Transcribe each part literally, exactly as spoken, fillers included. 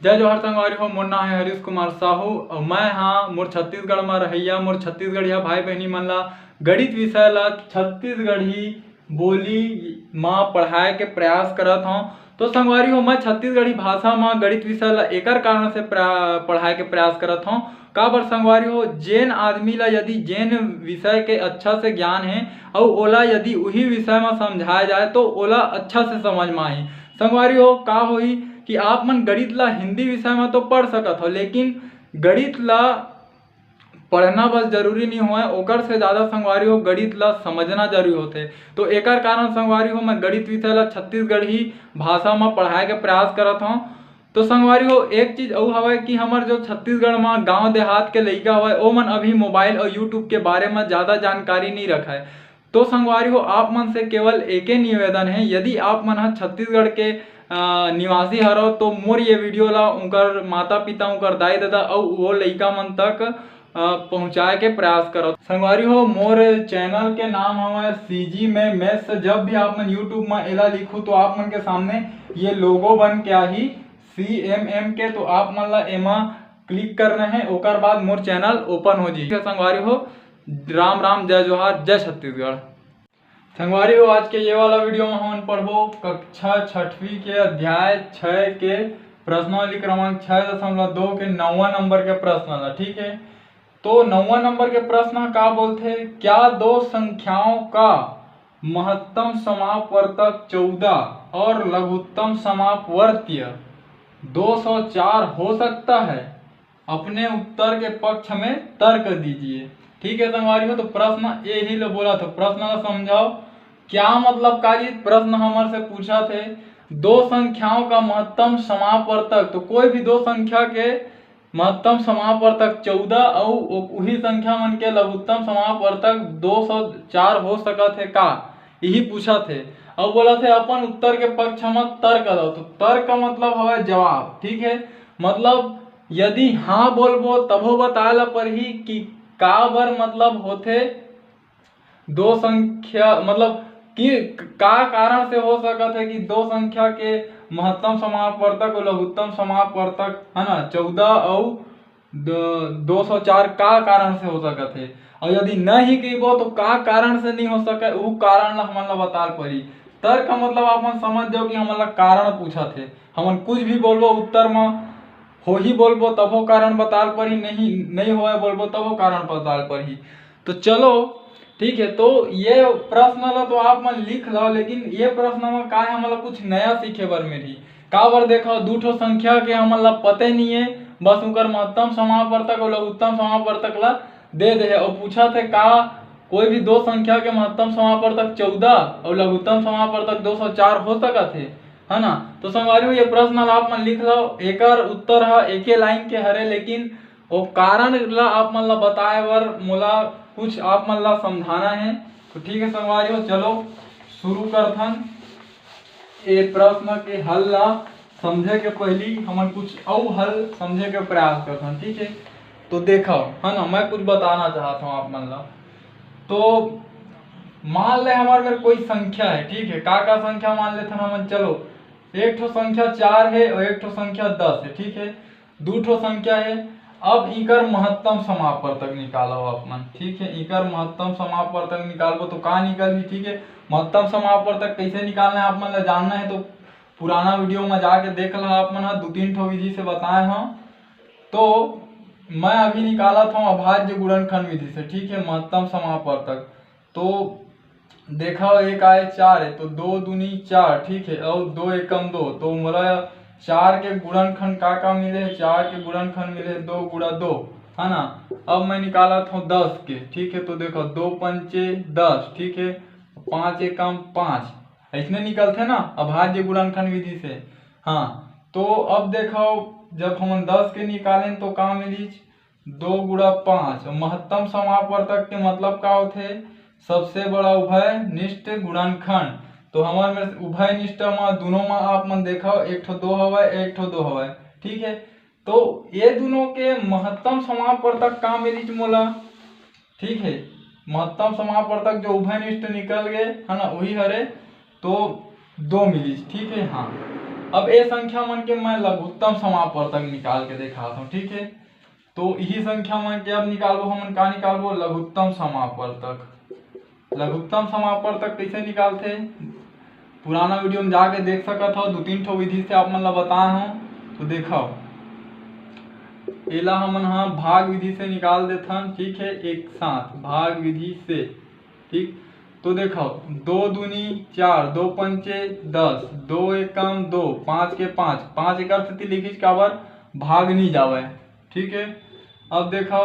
जय जोहार संगवारी हो, मोर नाम है हरीश कुमार साहू और मैं हाँ मोर छत्तीसगढ़ में रहैया मोर छत्तीसगढ़िया भाई बहनी मन ला गणित विषय ला छत्तीसगढ़ी बोली मा पढ़ाए के प्रयास करत हौं। तो संगवारी हो, मैं छत्तीसगढ़ी भाषा मा गणित विषय ला एकर कारण से प्रा-, पढ़ाए के प्रयास करत हौं। काबर संगवारी हो, जेन आदमी ला यदि जेन विषय के अच्छा से ज्ञान है और ओला यदि उही विषय मा समझाया जाए तो ओला अच्छा से समझ मा आही। संगवारी हो, का होही कि आप मन गणित ला हिंदी विषय मा तो पढ़ सकत हो, लेकिन गणित ला पढ़ना बस जरूरी नहीं होय, ओकर से ज़्यादा संगवारी हो गणित ला समझना जरूरी होथे। तो एकर कारण संगवारी हो मैं गणित विषय ला छत्तीसगढ़ी भाषा मा पढ़ाए के प्रयास करत हौं। तो संगवारी हो, एक चीज अउ हवय कि हमर जो छत्तीसगढ़ मा गांव देहात के लइका हवय, ओमन अभी मोबाइल और YouTube के बारे मा ज़्यादा जानकारी नहीं रखय। तो संगवारी हो, आप मन से केवल एके निवेदन है, यदि आप मन ह छत्तीसगढ़ के, अ, निवासी हरव तो मोर ये वीडियो ला उनकर माता पिता, उनकर दाई ददा अउ वो लइका मन तक, अ, पहुँचाए के प्रयास करव। संगवारी हो, मोर चैनल के नाम हवय CG में Maths। जब भी आप मन YouTube में एला लिखू तो आप मन के सामने ये लोगो बन के आही CMM के, तो आप मन ला एमा क्लिक करना है, ओकर बाद मोर चैनल ओपन हो जाही। संगवारी हो, राम राम, जय जोहार, जय छत्तीसगढ़। संगवारी हो, आज के ये वाला वीडियो में हमन पढ़बो कक्षा छठवीं के अध्याय छः के प्रश्नावली क्रमांक छः दशमलव दो के नौवां नंबर के प्रश्न ला। ठीक है, तो नौवां नंबर के प्रश्न का बोलथे, क्या दो संख्याओं का महत्तम समापवर्तक चौदह और लघुत्तम समापवर्त्य दो सौ चार हो सकता है? अपने उत्तर के पक्ष में तर्क दीजिए। ठीक है संगवारी हो, तो प्रश्न यही ले बोला था, प्रश्न ला समझाओ, क्या मतलब का जी प्रश्न हमर से पूछा थे, दो संख्याओं का महत्तम समापवर्तक, तो कोई भी दो संख्या के महत्तम समापवर्तक चौदह अउ उही संख्या मन के लघुत्तम समापवर्तक दो सौ चार हो सकत हे का, यही पूछा थे। अउ बोला थे अपन उत्तर के पक्ष में तर्क दो, तो तर्क का मतलब हवय जवाब। ठीक है, मतलब यदि हाँ बोलबो तभो बताए ला परही कि का बर मतलब होथे दो संख्या, मतलब कि का कारण से हो सकत है कि दो संख्या के महत्तम समापवर्तक और लघुत्तम समापवर्तक, है ना, चौदह अउ दो सौ चार का कारण से हो सकत है। और यदि नहीं कहिबो तो का कारण से नहीं हो सके, उ कारण ला हमन ला बताल पड़ी। तर्क का मतलब आप मन समझ जाओ कि हमन ला कारण पूछत है। हमन कुछ भी बोलबो उत्तर में होही बोलबो तभो कारण बताल परही, नहीं, नहीं होय बोलबो तभो कारण बताल परही। तो चलो ठीक है, तो ये प्रश्न ला तो आप मन लिख लो, लेकिन ये प्रश्न में का है, हमन ला कुछ नया सीखे बर मिलही। काबर देखो, दू ठो संख्या के हमन ला पते नहीं है, बस उनकर महत्तम समापवर्तक और लघुत्तम समापवर्तक ला दे दे है और पूछा थे का कोई भी दो संख्या के महत्तम समापवर्तक चौदह और लघुत्तम समापवर्तक दो सौ चार हो सकत है, है ना? तो संगवारी हो, ये प्रश्न ला आप मन लिख लो, एकर उत्तर ह एके लाइन के हरे, लेकिन वो कारण ला आप मन ला बताए बर मोला कुछ आप मन ला समझाना है। तो ठीक है संगवारी हो, चलो शुरू करथन। ए प्रश्न के हल ला समझे के पहली हमन कुछ अउ हल समझे के प्रयास करथन। ठीक है, तो देखो, है ना, मैं कुछ बताना चाहत हूँ आप मन ला। तो मान ले हमारे मेर कोई संख्या है, ठीक है, का का संख्या मान लेथन हमन? चलो, एक ठो संख्या चार है और एक ठो संख्या दस है। ठीक है, दू ठो संख्या है। अब इकर महत्तम समापवर्तक निकालो आप मन। ठीक है, इकर महत्तम समापवर्तक निकालबो तो का निकलही? ठीक है, महत्तम समापवर्तक कैसे निकालना है आप मन ला जानना है तो पुराना वीडियो में जाके देख ला आप मन ह, दू तीन ठो विधि से बताए हूँ। तो मैं अभी निकालत हूँ अभाज्य गुणनखंड विधि से। ठीक है, महत्तम समापवर्तक। तो देखा, एक आए चार है तो दो दूनी चार, ठीक है, और दो एकम दो, तो मोला चार के गुणनखंड का का मिले है? चार के गुणनखंड मिले है दो गुणा दो, है ना? अब मैं निकालत हूँ दस के। ठीक है, तो देखो, दो पंचे दस, ठीक है, पाँच एकम पाँच, ऐसने निकलथे ना अभाज्य गुणनखंड विधि से। हाँ, तो अब देखो, जब हमन दस के निकालेन तो का मिलिच? दो गुणा पाँच। महत्तम समापवर्तक के मतलब का होथे? सबसे बड़ा उभयनिष्ठ गुणनखंड। तो हमर में उभयनिष्ठ म दूनों म आप मन देखव, एक ठो दो हवय, एक ठो दो हवय, ठीक है। तो ये दूनों के महत्तम समापवर्तक का मिलिच मोला? ठीक है, महत्तम समापवर्तक जो उभयनिष्ठ निकल गए, है ना, वही हरे। तो दो मिलिच, ठीक है। हाँ, अब ए संख्या मन के मैं लघुत्तम समापवर्तक निकाल के देखात हूँ, ठीक है। तो इही संख्या मन के अब निकालबो, हमन का निकालबो, लघुत्तम समापवर्तक। लघुत्तम समापवर्तक कैसे निकालथे, पुराना वीडियो में जाके देख सकत हो, दो तीन ठो विधि से आप मन ला बताए हूँ। तो देखो, एला हमन हा भाग विधि से निकाल देथन, ठीक है, एक साथ भाग विधि से, ठीक। तो देखो, दो दूनी चार, दो पंचे दस, दो एकम दो, पाँच के पाँच, पाँच एकर सेती लिखिस काबर, भाग नहीं जावे, ठीक है। अब देखो,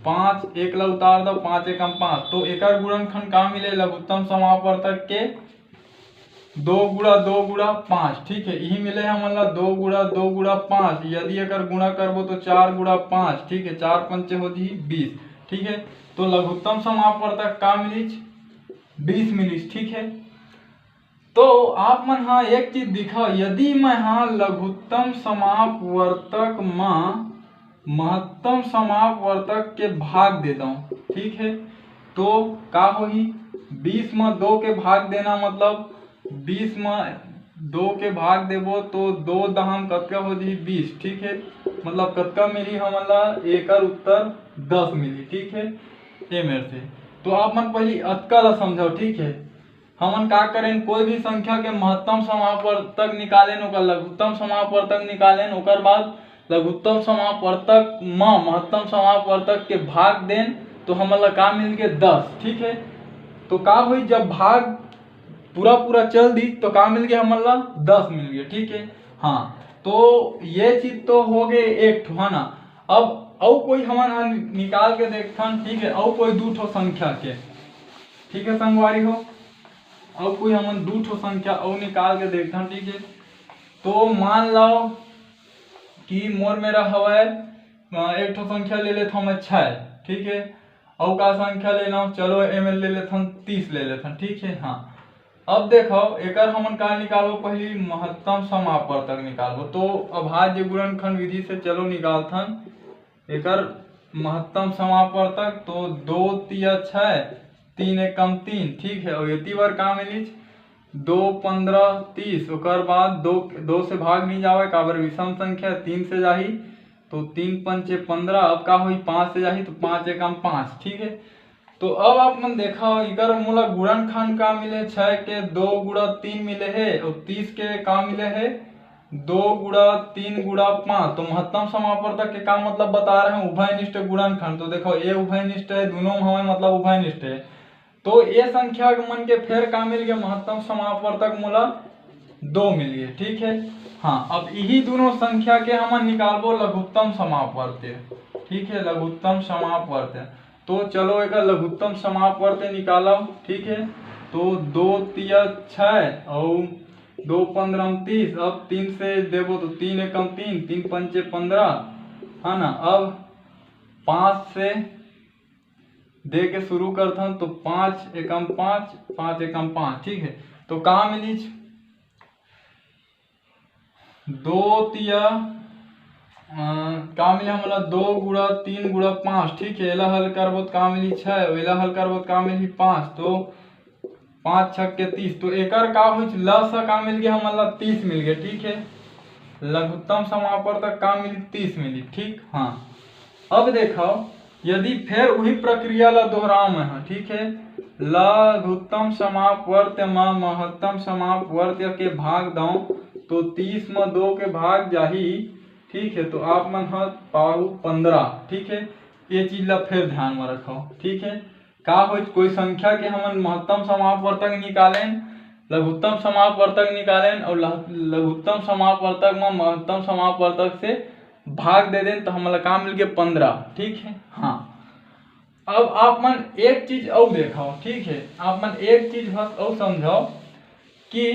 पाँच एक ला उतार दो, पाँच एकम पाँच, तो एकर गुणनखंड का मिले, लघुत्तम समापवर्तक के दो गुणा दो गुणा पाँच, ठीक है, यही मिले हमन ला दो गुणा दो गुणा पाँच। यदि एकर गुणा करबो तो चार गुणा पाँच, ठीक है, चार पंचे हो जही बीस, ठीक है। तो लघुत्तम समापवर्तक का मिलिस, बीस मिलिस, ठीक है। तो आप मन हा एक चीज दिखा, यदि मैं हा लघुत्तम समापवर्तक म महत्तम समापवर्तक के भाग दे दऊं, ठीक है, तो का होही, बीस म दो के भाग देना, मतलब बीस म दो के भाग देबो तो दो दहम कतका हो जही, बीस, ठीक है। मतलब कतका मिली हमन ला, एकर उत्तर दस मिली, ठीक है, ए मेर से। तो आप मन पहली अतका ला समझो, ठीक है। हमन का करेन, कोई भी संख्या के महत्तम समापवर्तक निकालेन, ओकर लघुत्तम समापवर्तक निकालेन, ओकर बाद लघुत्तम समापवर्तक म महत्तम समापवर्तक के भाग देन, तो हमन ला का मिल गे, दस, ठीक है। तो का होई, जब भाग पूरा पूरा चल दी तो का मिल गे हमन ला, दस मिल गे, ठीक है। हाँ, तो ये चीज तो हो गे एक ठो, है ना। अब अउ कोई हमन हा निकाल के देखथन, ठीक है, अउ कोई दू ठो संख्या के, ठीक है संगवारी हो, अउ कोई हमन दू ठो संख्या अउ निकाल के देखथन, ठीक है। तो मान लो कि मोर मेरा हवय, अ, एक ठो संख्या ले लेथन मैं, छः, ठीक है। अउ का संख्या ले लेथन, चलो एमे ले लेथन, तीस ले लेथन, ठीक है। हाँ, अब देखो, एकर हमन का निकालबो, पहली महत्तम समापवर्तक निकालबो। तो अभाज्य गुणनखंड विधि से चलो निकालथन एकर महत्तम समापवर्तक। तो दो तिया छः, तीन एकम तीन, ठीक है। और एती बर का मिलिस, दो पंद्रह तीस, ओकर बाद दो, दो से भाग नहीं जावे, काबर विषम संख्या, तीन से जाही, तो तीन पंचे पंद्रह, अब का होही, पाँच से जाही तो पाँच एकम पाँच, ठीक है। तो अब आप मन देखा, इकर मोला गुणनखंड का मिले, छः के दो गुणा तीन मिले हे और तीस के का मिले हे, दो गुणा तीन गुणा पाँच। तो महत्तम समापवर्तक के का मतलब बता रहे हैं, उभयनिष्ठ गुणनखंड। तो देखो, ये उभयनिष्ठ है, दोनों में हमें मतलब उभयनिष्ठ है। तो ये संख्या मन के फेर का मिल गए, महत्तम समापवर्तक मोला दो मिल गए, ठीक है। हाँ, अब यही दोनों संख्या के हमन निकालबो लघुत्तम समापवर्त्य, ठीक है, लघुत्तम समापवर्त्य। तो चलो एक लघुत्तम समापवर्त्य निकालो, ठीक है। तो दो तिया छः और दो पंद्रह तीस, अब तीन से देबो तो तीन एकम तीन, तीन पंचे पंद्रह, है ना। अब पाँच से दे के शुरू करथन, तो पाँच एकम पाँच, पाँच एकम पाँच, ठीक है। तो का मिलिस, दो तिया, अ, का मिले हमला, दो गुणा तीन गुणा पाँच, ठीक है। एला हल करबो त का मिली, छः, एला हल करबो त का मिली, पाँच। तो पाँच छक के तीस, तो एकर का होइच, लस का मिल गया हमला, तीस मिल गया, ठीक है। लघुत्तम समापवर्तक का मिली, तीस मिली, ठीक। हाँ, अब देखो, यदि फेर वही प्रक्रिया ला दोहराव मैं ह, ठीक है, लघुत्तम समापवर्त्य म महत्तम समापवर्त्य के भाग दऊं तो तीस म दो के भाग जाही, ठीक है। तो आप मन ह पाहू पंद्रह, ठीक है, ये चीज ला फेर ध्यान में रखो, ठीक है। का होइच, कोई संख्या के हमन महत्तम समापवर्तक निकालेन, लघुत्तम समापवर्तक निकालेन और लघ-, लघुत्तम समापवर्तक म महत्तम समापवर्तक से भाग दे देन, तो हमला का मिल गए, पंद्रह, ठीक है। हाँ, अब आप मन एक चीज अउ देखो, ठीक है, आप मन एक चीज बस अउ समझो कि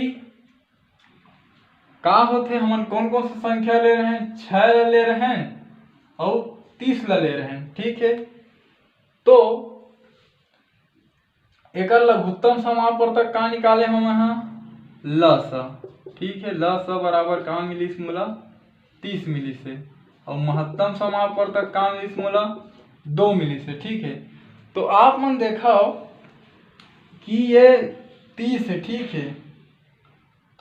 का होथे, हमन कौन कौन सा संख्या ले रहे हैं, छः ला ले रहे हैं और तीस ला ले रहे हैं, ठीक है। तो एकर लघुत्तम समापवर्तक का निकाले हमें हा, लस, ठीक है। लस बराबर का मिलिस मोला, तीस मिलिस हे। और महत्तम समापवर्तक का मिलिस मोला, दो मिलिस हे, ठीक है। तो आप मन देखो कि ये तीस है, ठीक है।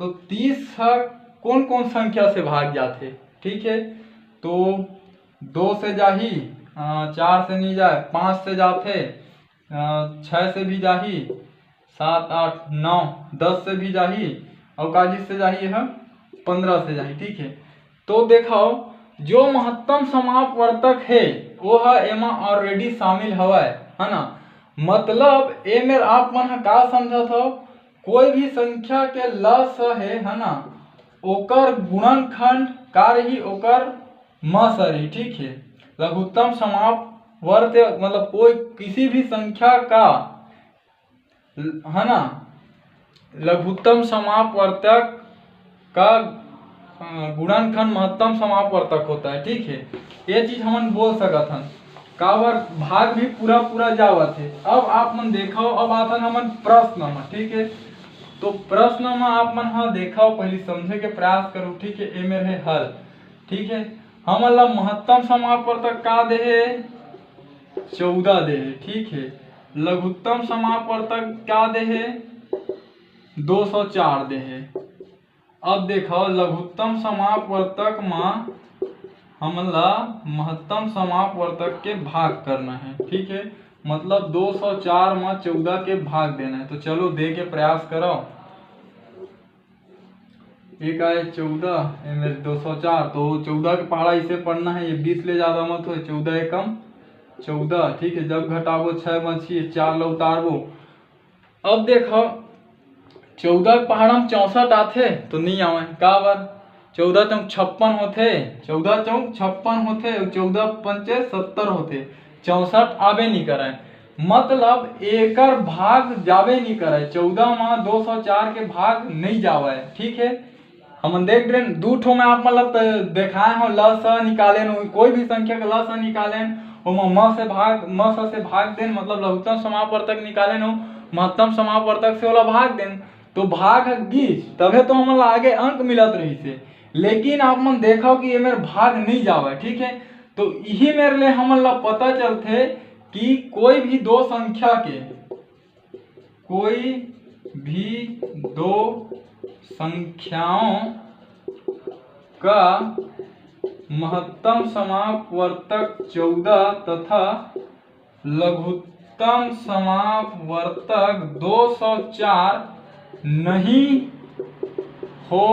तो तीस ह कौन कौन संख्या से भाग जाथे, ठीक है। तो दो से जाही, अ, चार से नहीं जाए, पाँच से जाथे, अ, छः से भी जाही, सात, आठ, नौ, दस से भी जाही, और काजिस से जाही, यह पंद्रह से जाही, ठीक है। तो देखो, जो महत्तम समापवर्तक है, वो ह एमा already शामिल हवय, है ना। मतलब ए मेर आप मन ह का समझत हो, कोई भी संख्या के ल स हे, है ना, ओकर गुणनखंड का रही, ओकर म स रही, ठीक है। लघुत्तम समापवर्त मतलब कोई किसी भी संख्या का, है ना, लघुत्तम समापवर्तक का, अ, गुणनखंड महत्तम समापवर्तक होता है, ठीक है। ये चीज हमन बोल सकत हन, काबर भाग भी पूरा पूरा जावत है। अब आप मन देखो, अब आथन हमन प्रश्न में, ठीक है। तो प्रश्न में आप मन ह देखो, पहले समझे के प्रयास करो, ठीक है। ए मेर है हल, ठीक है। हमन ला महत्तम समापवर्तक का दे हे? चौदह दे हे, ठीक है। लघुत्तम समापवर्तक का दे हे? दो सौ चार दे हे। अब देखो, लघुत्तम समापवर्तक म हमन ला महत्तम समापवर्तक के भाग करना है, ठीक है। मतलब दो सौ चार म चौदह के भाग देना है। तो चलो दे के प्रयास करो। एक आए चौदह, ए मेर दो सौ चार, तो चौदह के पहाड़ा इसे पढ़ना है, ये बीस ले ज्यादा मत हो, चौदह एकम चौदह, ठीक है। जब घटाबो छः बची, चार ला उतारबो। अब देखो, चौदह के पहाड़ा में चौसठ आथे तो नहीं आवे, काबर? चौदह चौक छप्पन होथे, चौदह चौक छप्पन होथे, अउ चौदह पंचे सत्तर होथे, चौसठ आबे नहीं करे। मतलब एकर भाग जाबे नहीं करे, चौदह मा दो सौ चार के भाग नहीं जावे, ठीक है। हमन देख रेन, दू ठो मैं आप मन ला त-, देखाए हो, ल स निकालेन, कोई भी संख्या के ल स निकालेन, ओमा म से भाग, म स से भाग देन, मतलब लघुत्तम समापवर्तक निकालेन, महत्तम समापवर्तक से ओला भाग देन, तो भाग ह गीस, तभे तो हमन ला आगे अंक मिलत रहिस हे। लेकिन आप मन देखो कि ये मेर भाग नहीं जावे, ठीक है। तो यही मेर ले हमन ला पता चलथे कि कोई भी दो संख्या के, कोई भी दो संख्याओं का महत्तम समापवर्तक चौदह तथा लघुत्तम समापवर्तक दो सौ चार नहीं हो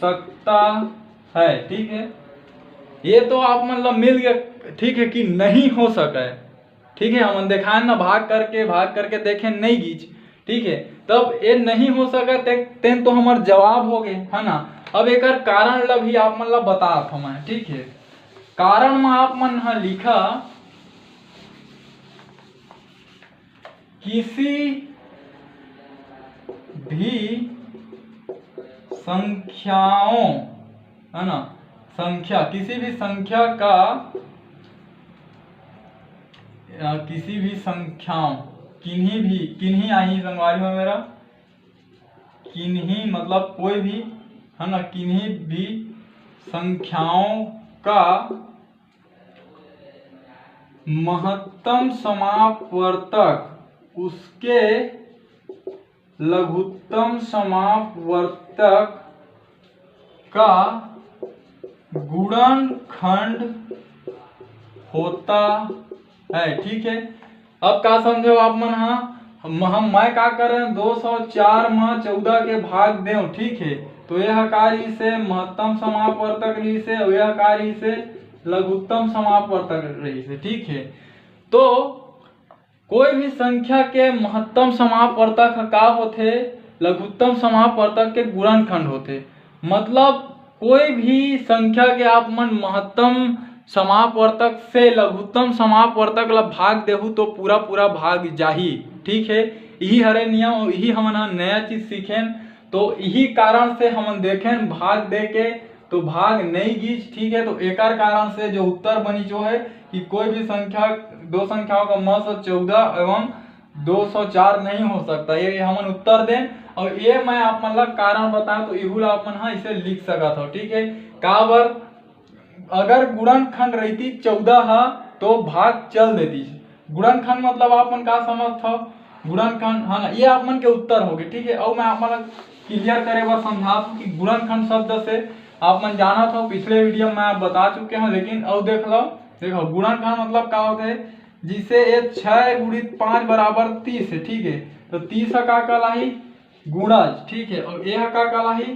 सकता है, ठीक है। ये तो आप मन ला मिल गया, ठीक है, कि नहीं हो सके, ठीक है। हमन देखाएन ना, भाग करके, भाग करके देखेन नहीं गीच, ठीक है। तब ये नहीं हो सके, ते-, तेन तो हमर जवाब हो गए, है ना। अब एकर कारण ला भी आप मन ला बतात हूँ मैं, ठीक है। कारण में आप मन ह लिखा, किसी भी संख्याओं, है ना, संख्या, किसी भी संख्या का, अ, किसी भी संख्याओं, किन्हीं भी, किन्हीं आही संगवारी हो मेरा, किन्हीं मतलब कोई भी, है ना, किन्हीं भी संख्याओं का महत्तम समापवर्तक उसके लघुत्तम समापवर्तक का गुणनखंड होता है, ठीक है। अब का समझो आप मन हा, हम, हम मैं का करें, दो सौ चार म चौदह के भाग देव, ठीक है। तो यह का रहिस हे, महत्तम समापवर्तक रहिस हे, अउ यह का रहिस हे, लघुत्तम समापवर्तक रहिस हे, ठीक है। तो कोई भी संख्या के महत्तम समापवर्तक ह का होथे? लघुत्तम समापवर्तक के गुणनखंड होथे। मतलब कोई भी संख्या के आप मन महत्तम समापवर्तक से लघुत्तम समापवर्तक ला भाग देहू तो पूरा पूरा भाग जाही। ठीक है, यही हरे नियम, यही हमन ह नया चीज सीखेन। तो यही कारण से हमन देखेन भाग दे के तो भाग नहीं गीच। ठीक है, तो एकर कारण से जो उत्तर बनी जो है कि कोई भी संख्या, दो संख्याओं का म स चौदह एवं दो सौ चार नहीं हो सकता, ये हमन उत्तर देन। और ये मैं आप मन ला कारण बताऊं तो इहू ला आप मन हा इसे लिख सकत हो। ठीक है, काबर अगर गुणनखंड रहती चौदह हा तो भाग चल देती। गुणनखंड मतलब आप मन का समझत हो? गुणनखंड, है ना, ये आप मन के उत्तर होगे, ठीक है। अउ मैं आप मन ला क्लियर करे बर समझात हूँ कि गुणनखंड शब्द से आप मन जानत हो, पिछले वीडियो में मैं बता चुके हूँ, लेकिन अउ देख लो, देखो गुणनखंड मतलब का होता है, जिसे ये छः गुणित पाँच बराबर तीस है, ठीक है। तो तीस ह का कहलाही? गुणज, ठीक है। और ये ह का कहलाही?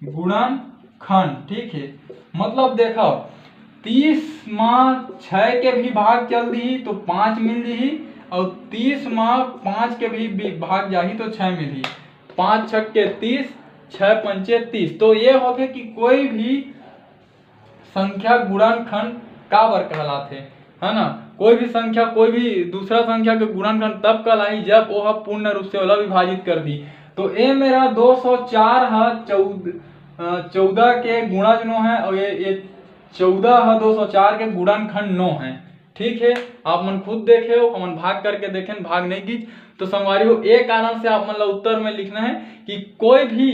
गुणनखंड, ठीक है। मतलब देखो, तीस मा छः के भी भाग चल दिही तो पाँच मिल दिही, और तीस मा पाँच के भी, भी भाग जाही तो छः मिलही। पाँच छक्के तीस, छः पंचे तीस। तो ये होथे कि कोई भी संख्या गुणनखंड काबर कहलाथे, है ना। कोई भी संख्या, कोई भी दूसरा संख्या के गुणनखंड तब कहलाही जब ओह पूर्ण रूप से ओला विभाजित कर दी। तो ए मेरा दो सौ चार ह चौदह, अ, चौदह के गुणज नौ है, और ये, ये चौदह ह दो सौ चार के गुणनखंड नौ है। ठीक है, आप मन खुद देखे हो, हमन भाग करके देखेन, भाग नहीं कीच। तो संगवारी हो, ए कारण से आप मन ला उत्तर में लिखना है कि कोई भी,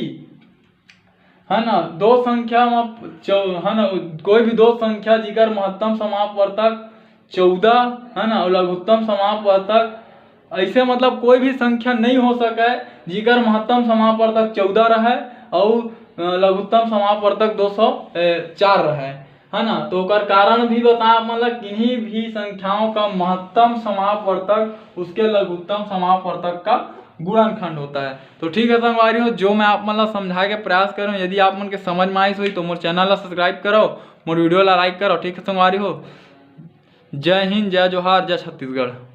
है ना, दो संख्या में चौ-, है ना, कोई भी दो संख्या जिकर महत्तम समापवर्तक चौदह, है ना, और लघुत्तम समापवर्तक, ऐसे मतलब कोई भी संख्या नहीं हो सके जिकर महत्तम समापवर्तक चौदह रहे और, अ, लघुत्तम समापवर्तक दो सौ चार रहे, है ना। तो ओकर कारण भी बताए आप मन ला, किन्हीं भी संख्याओं का महत्तम समापवर्तक उसके लघुत्तम समापवर्तक का गुणनखंड होता है। तो ठीक है संगवारी हो, जो मैं आप मन ला समझाए के प्रयास करूँ, यदि आप मन के समझ में आइस होही तो मोर चैनल ला सब्सक्राइब करो, मोर वीडियो ला लाइक करो। ठीक है संगवारी हो, जय हिंद, जय जोहार, जय छत्तीसगढ़।